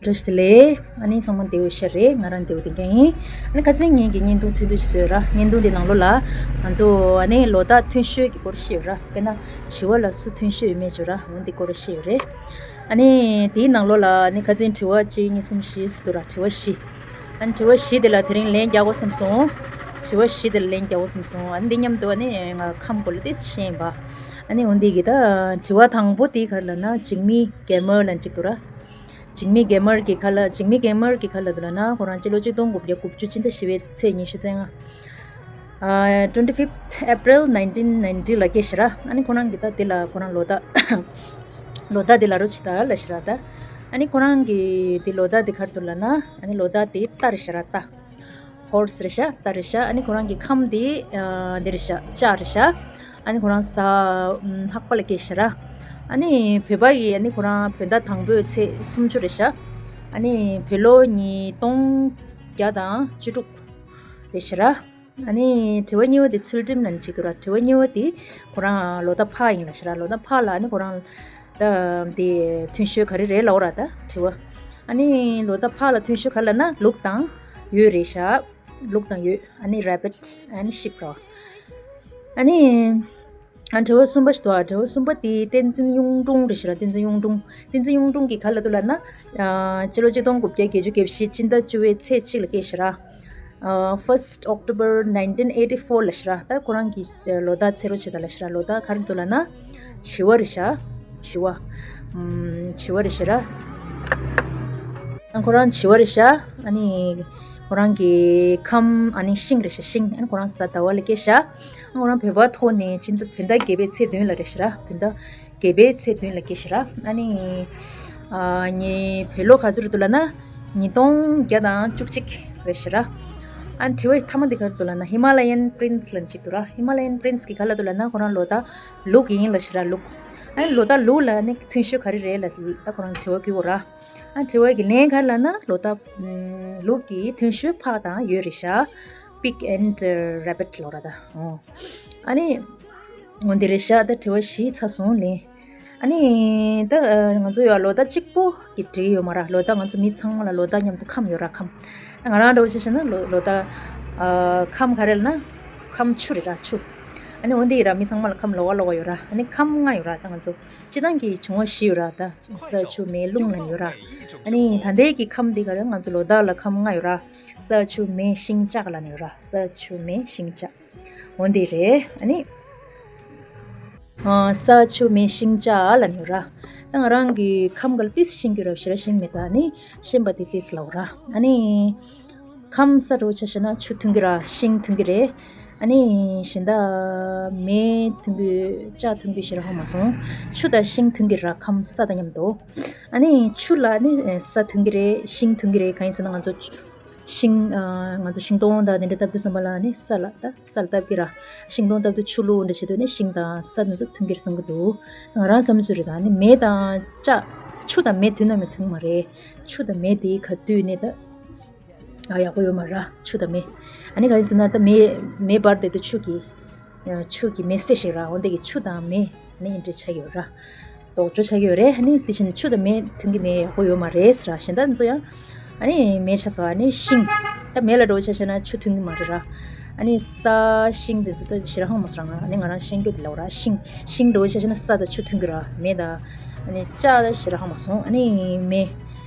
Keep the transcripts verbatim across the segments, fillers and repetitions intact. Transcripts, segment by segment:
བཀྲ་ཤིས་བདེ་ལེགས། ཨ་ནི་ཚང་མ་བདེ་པོ་ཤ་རེད། ང་རང་བདེ་པོ་བདེ་རྐྱང་ཡིན། ཨ་ནི་ཁ་སང་ངེད་ཀྱི་བརྙན་ཐུང་ཐུང་ཐུང་ཞིག་བཟོས་ར། བརྙན་ཐུང་དེ་ནང་ལོགས་ལ་ང་ཚོ་ཨ་ནི་ལོ་རྟགས་ཐོན་ཤོས་ཀྱི་སྐོར་བཤད་ཡོད་ར། དཔེར་ན་བྱི་བ་ལ་སུ་ཐོན་ཤོས་ཡོད་མེད་ཅིག་ཡོད་ར། འོ་འདི་སྐོར་བཤད་ཡོད་རེད། ཨ་ནི་དེའི་ནང་ལོགས་ལ་ཨ་ནི་ཁ་སང་དྲི་བ་གཅིག་གཉིས་གསུམ་བཞི་ཟེར་འདུག་ར། དྲི་བ་བཞི། ཨ་ནི་དྲི་བ་བཞི་དེ་ལ་དེ་རིང་ལན་རྒྱག་དགོས་བསམ་སོང་། དྲི་བ་བཞི་དེ་ལ་ལན་རྒྱག་དགོས་བསམ་སོང་། ཨ་ནི་འདི་མཉམ་དུ་ཨ་ནི་ང་ཁམས་སྐོར་ལ་ཏོག་ཙམ་བཤད་ཡིན་པ། ཨ་ནི་འོ་འདི་གི་ད་དྲི་བ་དང་པོ་དེ་ག་རེ་ལབ་ན་འཇིགས་མེད་གེ་མར་ལབ་ཅིག་འདུག་ར། འཇིགས་མེད་གེ་མར་གྱི་ཁ་ལ། འཇིགས་མེད་གེ་མར་གྱི་ཁ་ལ་འདུག་ལབ་ན་ཁོ་རང་སྤྱི་ལོ་གཅིག་སྟོང་དགུ་བརྒྱ་དགུ་བཅུ་ཕྱི་ཟླ་བཞི་པའི་ཚེས་ཉི་ཤུ་རྩ་ལྔ། ཨ། twenty fifth April nineteen ninety ལ་སྐྱེས་ཤག་ར། ཨ་ནི་ཁོ་རང་གི་ད་དེ་ལ་ཁོ་རང་ལོ་རྟགས། ལོ་རྟགས་དེ་ལབ་རོགས་བྱེད་ད་ལབ་ཤག་ར་ད། ཨ་ནི་ཁོ་རང་གི་དེ་ལོ་རྟགས་དེ་ག་རེ་འདུག་ལབ་ན། ཨ་ནི་ལོ་རྟགས་དེ་རྟ་རེད་ཤག་ར། རྟ། ཧོར་སི་རེད་ཤག། རྟ་རེད་ཤག། ཨ་ནི་ཁོ་རང་གི་ཁམས་དེ་ཨ་འདི་རེད་ཤག། ལྕགས་རེད་ཤག། ཨ་ནི་ཁོ་རང་གཟའ་ཨམ་ལྷག་པ་ལ་སྐྱེས་ཤག་ར། ཨ་ནི་བོད་པ་ཡི་ཨ་ནི་ཁོ་རང་བོད་ཟླ་དང་པོའི་ཚེས་སུམ་ཅུ་རེད་ཤག། ཨ་ནི་བོད་ལོ་ཉིས་སྟོང་བརྒྱ་དང་བཅུ་དྲུག་རེད་ཤག་ར། ཨ་ནི་དྲི་བ་གཉིས་པ་དེ་ཚུལ་ཁྲིམས་ལབ་ཅིག་འདུག་ར། དྲི་བ་གཉིས་པ་དེ་ཁོ་རང་ལོ་རྟགས་ཕག་ཡིན་ལབ་ཤག་ར། ལོ་རྟགས་ཕག་ལ་ཨ་ནི་ཁོ་རང་ད་དེ་ཐོན་ཤོས་ག་རེ་རེད་ལབ་པ་ར་ད་དྲི་བ། ཨ་ནི་ལོ་རྟགས་ཕག་ལ་ཐོན་ཤོས་ག་རེ་ལབ་ན་ལུག་དང་ཡོས་རེད་ཤག། ལུག་དང་ཡོས། ཨ་ནི་rabbit and sheep ར། ཨ་ནི་ཨ་དྲི་བ་གསུམ་པ་ཞིག་འདུག་ཨ། དྲི་བ་གསུམ་པ་དེ་བསྟན་འཛིན་གཡུང་དྲུང་རེད་ཤག་ར། བསྟན་འཛིན་གཡུང་དྲུང་། བསྟན་འཛིན་གཡུང་དྲུང་གི་ག་རེ་ལབ་འདུག་ལབ་ན། ཨ་སྤྱི་ལོ་གཅིག་སྟོང་དགུ་བརྒྱ་བརྒྱད་ཅུ་གྱ་བཞི་ཕྱི་ཟླ་བཅུ་པའི་ཚེས་གཅིག་ལ་སྐྱེས་ཤག་ར། ཨ་first October nineteen eighty four ལབ་ཤག་ར། ད་ཁོ་རང་གི་ལོ་རྟགས་འཚོལ་རོགས་བྱེད་ད་ལབ་ཤག་ར། ལོ་རྟགས་ག་རེ་འདུག་ལབ་ན། བྱི་བ་རེད་ཤག། བྱི་བ། ཨམ། བྱི་བ་རེད་ཤག་ར། ཨ་ཁོ་རང་བྱི་བ་རེད་ཤག། ཨ་ནི་ཁོ་རང་གི་ཁམས་ཨ་ནི་ཤིང་རེད་ཤག། ཤིང་། ཨ་ནི་ཁོ་རང་གཟའ་ཟླ་བ་ལ་སྐྱེས་ཤག། ཨ་ཁོ་རང་བོད་པ་ཐོག་ནས་སྤྱི་ཟླ་བོད་ཟླ་བརྒྱད་པའི་ཚེས་བདུན་ལ་རེད་ཤག་ར། བོད་ཟླ་བརྒྱད་པའི་ཚེས་བདུན་ལ་སྐྱེས་ཤག་ར། ཨ་ནི་ཨ་ངའི་བོད་ལོ་ག་ཚོད་རེད་འདུག་ལབ་ན། ཉིས་སྟོང་བརྒྱ་དང་བཅུ་གཅིག་རེད་ཤག་ར། ཨ་དྲི་བ་མཐའ་མ་འདི་ག་རེ་འདུག་ལབ་ན། Himalayan Prince ལབ་ཅིག་འདུག་ར། Himalayan Prince གི་ག་རེ་ལབ་འདུག་ལབ་ན་ཁོ་རང་ལོ་རྟགས་ལུག་ཡིན་ལབ་ཤག་ར། ལུག། ཨ་ནི་ལོ་རྟགས་ལུག་ལ་ནི་ཐོན་ཤོས་ག་རེ་རེད་ལབ་ད་ཁོ་རང་དྲི་བ་བསྐུར་གོ་ར། ཨ་དྲི་བ་གི་ལན་ག་རེ་ལབ་ན་ལོ་རྟགས་ཨམ་ལུག་གི་ཐོན་ཤོས་ཕག་དང་ཡོས་རེད་ཤག། Pig and rabbit ལབ་ར་ད། ཨོ། ཨ་ནི་འོ་འདི་རེད་ཤག། ད་དྲི་བ་བཞི་ཚར་སོང་། ལན། ཨ་ནི་ད་ང་ཚོ་ཡ་ལོ་རྟགས་གཅིག་པོ་གི་འགྲིག་ཡོད་མ་ར། ལོ་རྟགས་ང་ཚོ་མི་ཚང་མ་ལ་ལོ་རྟགས་མཉམ་དུ་ཁམས་ཡོད་ར། ཁམས། ང་རང་འདྲ་བོ་ཆ་བཞག་ན་ལོ་ལོ་རྟགས་ཨ་ཁམས་ག་རེ་ལབ་ན་ཁམས་ཆུ་རེད་ར། ཆུ། ཨ་ནི་འོ་འདི་ཡི་ར་མི་ཚང་མ་ལ་ཁམས་ལོགས་ཀ་ལོགས་ཀ་ཡོད་ར། ཨ་ནི་ཁམས་ལྔ་ཡོད་ར། ད་ང་ཚོ་སྤྱིར་བཏང་གི་འབྱུང་བ་བཞི་ཡོད་ར། ད་ས་ཆུ་མེ་རླུང་ལབ་ནས་ཡོད་ར། ཨ་ནི་ད་ལྟའི་གི་ཁམས་འདི་ག་རེ། ང་ཚོ་ལོ་རྟགས་ལ་ཁམས་ལྔ་ཡོད་ར། ས་ཆུ་མེ་ཤིང་ལྕགས་ལབ་ནས་ཡོད་ར། ས་ཆུ་མེ་ཤིང་ལྕགས། འོ་འདི་རེད། ཨ་ནི་ཨ་ས་ཆུ་མེ་ཤིང་ལྕགས་ལབ་ནས་ཡོད་ར། ད་ང་རང་གི་ཁམས་ག་ལ་ཏིས་ཤིང་གི་ར་ཞེ་ར་ཤིང་མེད་ད། ཨ་ནི་ཤིང་པ་དེ་ཏིས་ལབ་ར། ཨ་ནི་ཁམས་ས་འདྲ་བོ་ཆ་བཞག་ན་ཆུ་ཐོན་གི་ར། ཤིང་ཐོན་གི་རེད། ཨ་ནི་གཞན་དག་མེ་ཐོན་གི། ལྕགས་ཐོན་གི་ཞེ་ར་ཧ་མ་སོང་། ཆུ་དང་ཤིང་ཐོན་གི་ར། ཁམས་ས་དང་མཉམ་དུ། ཨ་ནི་ཆུ་ལ་ནི་ས་ཐོན་གི་རེད། ཤིང་ཐོན་གི་རེད། གང་ཡིན་ཟེར་ན་ང་ཚོ་ཤིང་། ཨ་ང་ཚོ་ཤིང་སྡོང་དང་དེ་འདྲ་བཏབ་དུས་ཙམ་པ་ལ་ནི་ས་ལ་ད་ས་ལ་བཏབ་གི་ར། ཤིང་སྡོང་བཏབ་དུས་ཆུ་བླུགས་འདྲ་བྱེད་དུས་ནི་ཤིང་དང་ས་དེ་ཚོ་ཐོན་གི་རེད་བསམ་གི་འདུག། ང་རང་བསམ་ཚུལ་རེད། ད་ནི་མེ་དང་ལྕགས། ཆུ་དང་མེ་ཐོན་ན་མེ་ཐོན་གི་མ་རེད། ཆུ་དང་མེ་དེ་ག་དུས་ནས་ད་ཨ་ཡག་པོ་ཡོད་མ་ར། ཆུ་དང་མེ། ཨ་ནི་གང་ཡིན་ཟེར་ན་ད་མེ་མེ་འབར་བསྡད་དུས་ཆུ་གི་ཆུ་གི་མེ་བསད་ཤིག་ར། འོ་འདི་གི་ཆུ་དང་མེ་ནི་འདྲ་ཆགས་ཡོད་ར། ལྡོག་ཕྱོགས་ཆགས་ཡོད་རེད། ཨ་ནི་དེ་བཞིན་ཆུ་དང་མེ་ཐོན་གི་མེ་ཡག་པོ་ཡོད་མ་རེད་ཟེར་ར། གཞན་དག་ཚོ་ཡང་ཨ་ནི་མེ་ཆགས་སོང་། ཨ་ནི་ཤིང་། ད་མེ་ལ་འདྲ་བོ་ཆ་བཞག་ན་ཆུ་ཐོན་གི་མ་རེད་ར། ཨ་ནི་ས་ཤིང་དེ་ཚོ་ད་ཞེ་ར་ཧང་མ་སོང་ར། ང་ཨ་ནི་ང་རང་ཤེས་རྒྱུ་དེ་ལབ་ར། ཤིང་ཤིང་འདྲ་བོ་ཆ་བཞག་ན་ས་དང་ཆུ་ཐོན་གི་ར། མེ་དང་ཨ་ནི་ལྕགས་ད་ཞེ་ར་ཧང་མ་སོང་། ཨ་ནི་མེ།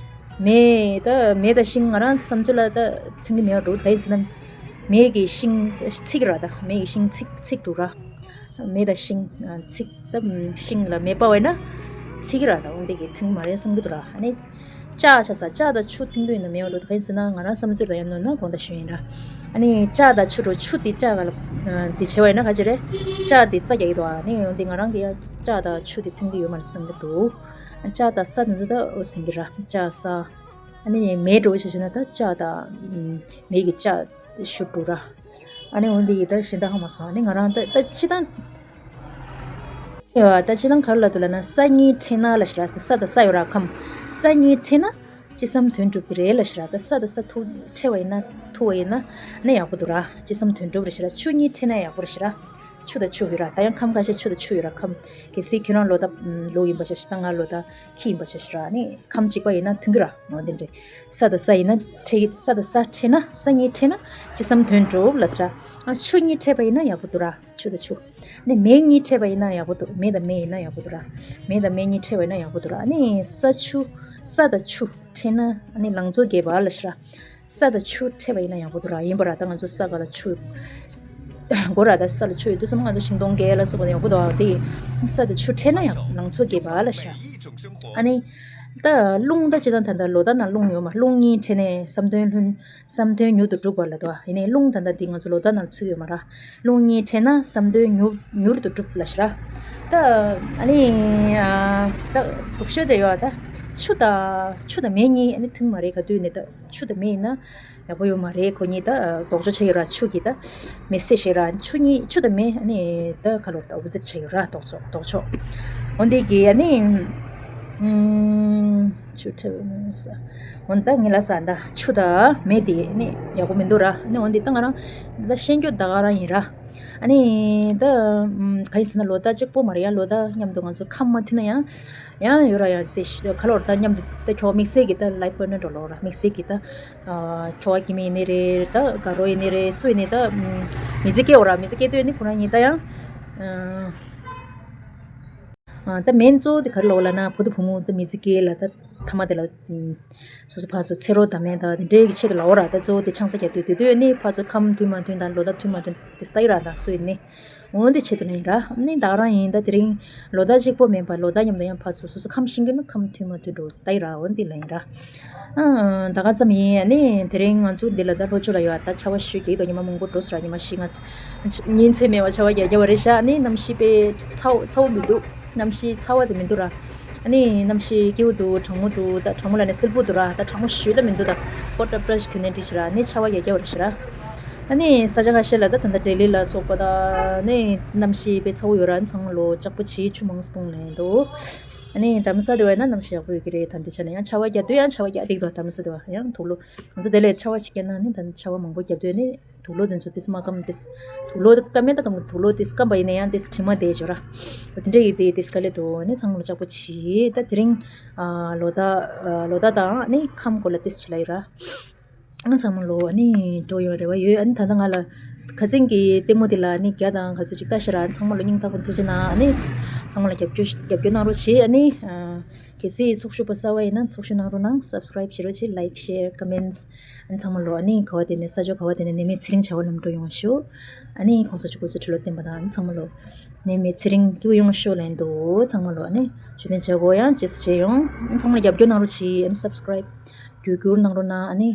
མེ་ད་མེ་དང་ཤིང་ང་རང་བསམ་ཚུལ་ལ་ད་མཐུན་གྱི་མེད་པ་འདུག། ག་ཡིན་ཟེར་ན་མེ་གི་ཤིང་ཚིག་ར། ད་མེ་གི་ཤིང་ཚིག་ཚིག་འདུག་ར། མེ་དང་ཤིང་ཚིག་ད་ཤིང་ལ་མེ་སྤར་བ་ཡིན་ན་ཚིག་ར། ད་འོ་འདི་གི་མཐུན་མ་རེད་བསམ་གྱི་འདུག་ར། ཨ་ནི་ལྕགས་ཆ་ས་ལྕགས་དང་ཆུ་མཐུན་གྱི་ཡིན་ན་མེད་པ་འདུག། ག་ཡིན་ཟེར་ན་ང་རང་བསམ་ཚུལ་ལ་ཡང་ནོར་ན་དགོངས་དག་ཞུ་ཡིན་ར། ཨ་ནི་ལྕགས་དང་ཆུ་འགྲོ་ཆུ་དེ་ལྕགས་ག་ལ་འདི་བྱེད་པ་ཡིན་ན་ག་ཅི་རེད། ལྕགས་དེ་རྩ་རྒྱག་གི་འདུག། ཨ་ནི་འོ་འདི་ང་རང་གི་ཡང་ལྕགས་དང་ཆུ་དེ་མཐུན་གྱི་ཡོད་མ་རེད་བསམ་གྱི་འདུག། ལྕགས་དང་ས་དེ་ཚོ་ད་འོ་ཟིན་གྱི་ར། ལྕགས་ས། ཨ་ནི་མེ་འདྲ་བོ་བྱས་བྱས་ན་ད་ལྕགས་དང་མེ་གི་ལྕགས་ཤུ་འགྲོ་ར། ཨ་ནི་འོ་འདི་ཡི་ད་གཞན་དག་ཧ་མ་སོང་། ཨ་ནི་ང་རང་ད་ད་སྤྱི་བཏང་ཡོད་ད་སྤྱི་བཏང་ག་རེ་ལབ་འདུག་ལབ་ན་ས་གཉིས་འཕྲད་ན་ལབ་ཤི་ར། ད་ས་དང་ས་ཡོད་ར་ཁམས། ས་གཉིས་འཕྲད་ན་ཅི་བསམ་དོན་འགྲུབ་ཀྱི་རེད་ལབ་ཤི་ར། ད་ས་དང་ས་ཐུག་འཕྲད་པ་ཡིན་ན་ཐུག་པ་ཡིན་ན་ཨ་ནི་ཡག་པོ་འདུག་ར། ཅི་བསམ་དོན་འགྲུབ་རེད་ཤི་ར། ཆུ་གཉིས་འཕྲད་ན་ཡག་པོ་རེད་ཤི་ར། ཆུ་དང་ཆུ་ཡོད་ར། ད་ཡང་ཁམས་ཁ་ཤས་ཆུ་དང་ཆུ་ཡོད་ར། ཁམས་གལ་སྲིད་ཁྱོད་རང་ལོ་ཟླ་ལོ་ཡིན་པ་ཆ་ཤི་ད་ང་ལོ་ཟླ་ཁྱི་ཡིན་པ་ཆ་ཤི་ར། ཨ་ནི་ཁམས་གཅིག་པ་ཡིན་ན་མཐུན་གི་ར། འོ་དེ་འདྲ། ས་དང་ས་ཡིན་ན་འཕྲད་ས་དང་ས་འཕྲད་ན་ས་གཉིས་འཕྲད་ན་ཅི་བསམ་དོན་འགྲུབ་ལ་ཟེར་ར། ཨ་ཆུ་གཉིས་འཕྲད་པ་ཡིན་ན་ཡག་པོ་འདུག་ར། ཆུ་དང་ཆུ། ནས་མེ་གཉིས་འཕྲད་པ་ཡིན་ན་ཡག་པོ་འདུག་མེ་དང་མེ་ཡིན་ན་ཡག་པོ་འདུག་ར། མེ་དང་མེ་གཉིས་འཕྲད་པ་ཡིན་ན་ཡག་པོ་འདུག་ར། ཨ་ནི་ས་ཆུ། ས་དང་ཆུ་འཕྲད་ན་ཨ་ནི་ལང་ཚོ་རྒྱས་པ་ལ་ཤི་ར། ས་དང་ཆུ་འཕྲད་པ་ཡིན་ན་ཡག་པོ་འདུག་ར། ཡིན་པ་ར། ད་ང་ཚོ་ས་ག་ལ་ཆུ་དགོས་ར། ད་ས་ལ་ཆུ་ཡོད་དུས་ཙམ་ང་ཚོ་ཤིང་སྡོང་རྒྱས་ལ་སོགས་པ་ཡག་པོ་འདུག་དེ་ས་དང་ཆུ་འཕྲད་ན་ཡང་ལང་ཚོ་རྒྱས་པ་ལ་ཤི་ར། ཨ་ནི་ད་རླུང་ད་ཅི་དང་ད་ད་ལོ་ད་ན་རླུང་ཡོད་མ། རླུང་གཉིས་འཕྲད་ནས་བསམ་དོན་ལྷུན། བསམ་དོན་མྱུར་དུ་འགྲུབ་པ་ལ་དོ། ཡིན་ནའི་རླུང་ད་ལྟ་འདི་ང་ཚོ་ལོ་ཟླ་ནང་ཚུད་ཡོད་མ་ར། རླུང་གཉིས་འཕྲད་ན་བསམ་དོན་མྱུར་མྱུར་དུ་འགྲུབ་ལ་ཤི་ར། ད་ཨ་ནི་ཨ་ད་སྡུག་ཤོས་དེ་ཡོད་ད། ཆུ་དང་ཆུ་དང་མེ་གཉིས་ཨ་ནི་མཐུན་མ་རེད། ག་དུས་ནས་ད་ཆུ་དང་མེ་ཡིན་ན་ཡག་པོ་ཡོད་མ་རེད། ཁོ་གཉིས་ད་ལྡོག་ཕྱོགས་ཆགས་ཡོད་ར། ཆུ་གི་ད་མེ་སེ་ཤེ་ར། ཆུ་གཉིས་ཆུ་དང་མེ་ཨ་ནི་ད་ཁ་ལོ་ད་འོ་ཙི་ཆགས་ཡོད་ར། ལྡོག་ཕྱོགས་ལྡོག་ཕྱོགས། འོ་འདི་གི་ཨ་ནི་ཨུམ། ཆུ་ཁྲི་འོན་ད་ངེད་ལ་ས་ད་ཆུ་དང་མེ་དེ་ནི་ཡག་པོ་མི་འདུག་ར། ནི་འོན་ཏེ་ད་ང་རང་ད་ཤེས་རྒྱུ་ད་ག་རང་ཡིན་ར། ཨ་ནི་ད་ག་ཡིན་ཟེར་ན་ལོ་ཟླ་གཅིག་པོ་མ་རེད་ཡ། ལོ་ཟླ་མཉམ་དུ་ང་ཚོ་ཁམས་མ་མཐུན་ན་ཡང་ཡང་ཡོད་ར། ཡང་ཙེ་ཤི་ཁ་ལོར་ད་མཉམ་དུ་ད་ཁྱོ་དམིགས་བསལ་གྱི་ད་ལའི་ཕར་ཊི་ནར་འགྲོ་ལོ་ར། དམིགས་བསལ་གྱི་ད་ཁྱོ་ག་གི་མི་ཡིན་ནི་རེད། ད་དགའ་རོགས་ཡིན་ནི་རེད། སུ་ཡིན་ནི་ད་མི་ཚེ་སྐྱེལ་འོ་ར། མི་ཚེ་སྐྱེལ་དུས་ནི་ཁོ་རང་ཡིན་ད་ཡང་། ད་མེན་གཙོ་བོ་དེ་ག་རེ་ལབ་ལབ་ན་བུ་དང་བུ་མོ་དེ་མི་ཚེ་སྐྱེལ་ལ་ད་མཐའ་མ་དེ་ལ་སོ་སོ་ཕར་ཚུར་འཚོལ་རོགས་དང་མེད་ད་དེ་འདྲའི་གི་ཆེད་དུ་ལབ་འོ་ར། ད་གཙོ་བོ་དེ་ཆང་ས་རྒྱག་དུས་དེ་དུས་ནི་ཕར་ཚུར་ཁམས་མཐུན་མ་མཐུན་དང་ལོ་ཟླ་མཐུན་མ་མཐུན་དེ་ལྟ་ཡི་ར། ད་སུ་ཡིན་ནི་འོན་དེ་ཆེད་དུ་ལ་ཡིན་ར། ནི་ད་ག་རང་ཡིན་ད་དེ་རིང་ལོ་ཟླ་གཅིག་པོ་མིན་པ་ལོ་ཟླ་མཉམ་དུ་ཡང་ཕར་ཚུར་སོ་སོ་ཁམས་ཤིང་གི་ན་ཁམས་མཐུན་མ་མཐུན་འགྲོ་ལྟ་ཡི་ར། འོན་དེ་ལ་ཡིན་ར། ཨ་ད་ག་ཙམ་ཡིན། ཨ་ནི་དེ་རིང་ང་ཚོ་འདི་ལ་ད་ལྷོ་ཕྱོགས་ལ་ཡོད་ད་ཆར་པ་ཞུ་གི་འདུག་ཉི་མ་མང་པོ་འགྲོ་སོང་ར། ཉི་མ་བཞི་ལྔ་ཉིན་མཚན་མེད་པ་ཆར་པ་རྒྱག་རྒྱག་པ་རེད་ཤག་ཨ་ནི་གནམ་གཤིས་དཔེ་ཚ་བོ་ཚ་བོ་མི་འདུག་གནམ་གཤིས་ཚ་བ་དེ་མི་འདུག་ར། ཨ་ནི་གནམ་གཤིས་སྐྱིད་པོ་འདུག་གྲང་མོ་འདུག་ད་གྲང་མོ་ལ་ནི་བསིལ་པོ་འདུག་ར། ད་གྲང་མོ་ཞུ་ད་མི་འདུག་ད་ཀོ་ཊ་པྲ་ཤི་གི་ནས་འགྲིག་ཤག་ར། ཨ་ནི་ཆར་པ་རྒྱག་རྒྱག་པ་རེད་ཤག་ར། ཨ་ནི་ས་ཆ་ཁ་ཤས་ལ་ད་ད་ལྟ་ལྡི་ལི་ལ་སོགས་པ་ད་ནི་གནམ་གཤིས་དཔེ་ཚ་བོ་ཡོད་ར། ཨ་ནི་ཚང་མ་ལོ་ལྕགས་པོ་གྱིས་ཆུ་མང་སུ་བཏུང་ལེན་འདུག་ཨ་ནི་དྷ་རམ་ས་དེ་བ་ཡིན་ན་གནམ་གཤིས་ཡག་པོ་ཡོད་ཀྱི་རེད། ད་འདི་ཆ་ནས་ཡང་ཆར་པ་རྒྱག་དུས་ཡང་ཆར་པ་རྒྱག་འགྲིག་འདུག་དྷ་རམ་ས་དེ་བ་ཡང་དུག་ལོག་ང་ཚོ་དེ་ལས་ཆར་པ་ཞིག་རྒྱག་ན་ནི་ད་ཆར་པ་མང་པོ་རྒྱབ་དུས་ནི་དུག་ལོག་དེ་ཚོ་དེ་སྨ་སྐམ་དེ་དུག་ལོག་དེ་སྐམ་མེད་ད་སྐམ་དུག་ལོག་དེ་སྐམ་པ་ཡིན་ན་ཡང་དེ་དྲི་མ་དེ་འཇོ་ར། དེ་འདྲ་ཡིན་དེ་དེ་དཀའ་ལས་འདུག་ཨ་ནི་ཚང་མ་ལོ་ལྕགས་པོ་གྱིས་ད་དེ་རིང་ལོ་ཟླ་ལོ་ཟླ་དང་ནི་ཁམས་སྐོར་ལ་དེ་ཅི་ལ་ཡོད་ར། ཨ་ཚང་མ་ལོ་ཨ་ནི་འགྲོ་ཡོང་རེ་བ་ཡོད། ཨ་ནི་ད་ལྟ་ང་ལ་ཁ་སང་གི་ལྟད་མོ་དེ་ལ་ཨ་ནི་བརྒྱ་དང་ག་ཚོད་ཅིག་ལྟ་ཤེས་ར། ཨ་ཚང་མ་ལོ་སྙིང་ཐག་པ་ཐུགས་རྗེ་གནང་། ཨ་ནི་ཚང་མ་ལ་རྒྱབ་སྐྱོར་རྒྱབ་སྐྱོར་གནང་རོགས་བྱེད། ཨ་ནི་གལ་སྲིད་ཚོགས་ཞུགས་པ་གསར་བ་ཡིན་ན་ཚོགས་ཞུགས་གནང་རོགས་གནང་། སབ་སི་ཀ་རེབ་བྱེད་རོགས་བྱེད། ལའིག་ཤེར་ཀོ་མེན་ཊི། ཨ་ནི་ཚང་མ་ལོ་ཨ་ནི་ག་བ་དེ་ནས་ས་ཕྱོགས་ག་བ་དེ་ནས་ནད་མེད་ཚེ་རིང་བྱ་བ་ལམ་འགྲོ་ཡོང་བ་ཤོག་ཨ་ནི་གོང་ས་མཆོག་སྐུ་ཚེ་ཁྲི་ལོ་བརྟན་པ་དང་ཨ་ནི་ཚང་མ་ལོ་ནད་མེད་ཚེ་རིང་སྐྱིད་པོ་ཡོང་བ་ཤོག་ལན་འདུག་ཚང་མ་ལོ་ཨ་ནི་ཞུ་ནས་བྱ་དགོས་ཡང་རྗེས་སུ་བྱེད་ཡོང་། ཨ་ནི་ཚང་མ་ལ་རྒྱབ་སྐྱོར་གནང་རོགས་གྱིས། ཨ་ནི་སབ་སི་ཀ་རེབ་རྒྱུ་སྐྱོར་གནང་རོགས་གནང་། ཨ་ནི་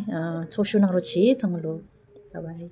ཚོགས་ཞུགས་གནང་རོགས་གྱིས་ཚང་མ་ལོ། བྷའི་བྷའི།